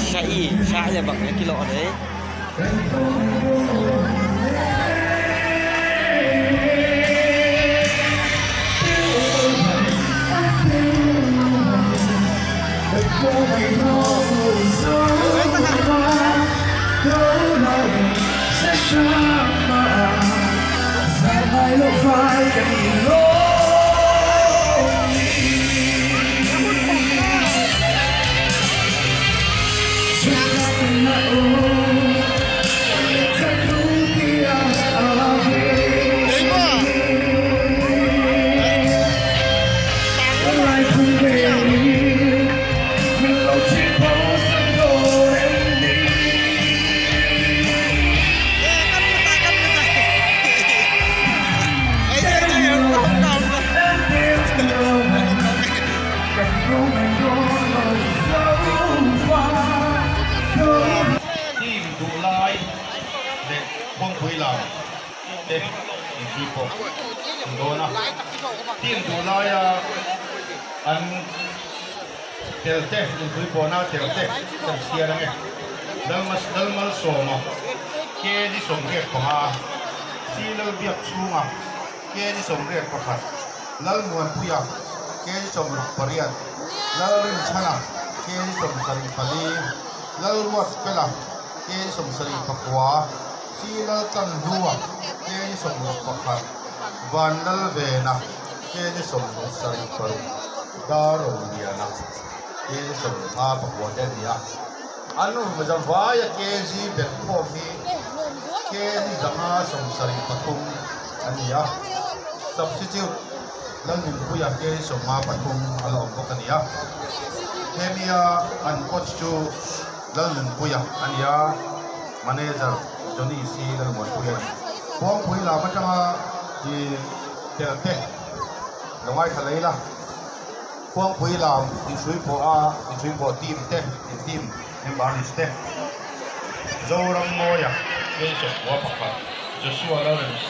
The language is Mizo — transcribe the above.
Sha'i sha le bang kilo ane. Team duhlai leh kawngpui lam te inzui pawh an dawn a, team duhlaia an tel te inzui pawhna tel te kan chhiar ange. Lalmalsawma kg 85, Silalbiak chhunga kg 81, Lalmuanpuia kg 68, Lalrinchhana kg 74, Lalruatfela kg 79, Silaltlanhlua kg 61, Vanlalvena kg 76, Daroliana kg 54 te a ni a. An zavaia kg belhkhawm hi kg 173 a ni a, substitute Lalnunpuia kg 53 a la awm bawk a ni a. Hemia an coach chu Lalnunpuia a ni a, manager Johnny C Lalmuanpuia a ni. Kawngpui lam atanga tel te lo ngaithla lei la. Khuangpui lam inhrui pawh a inhrui pawh team te in team member ni te Zoram Mawia Keichawp khua pakhat Joshua Lawrence.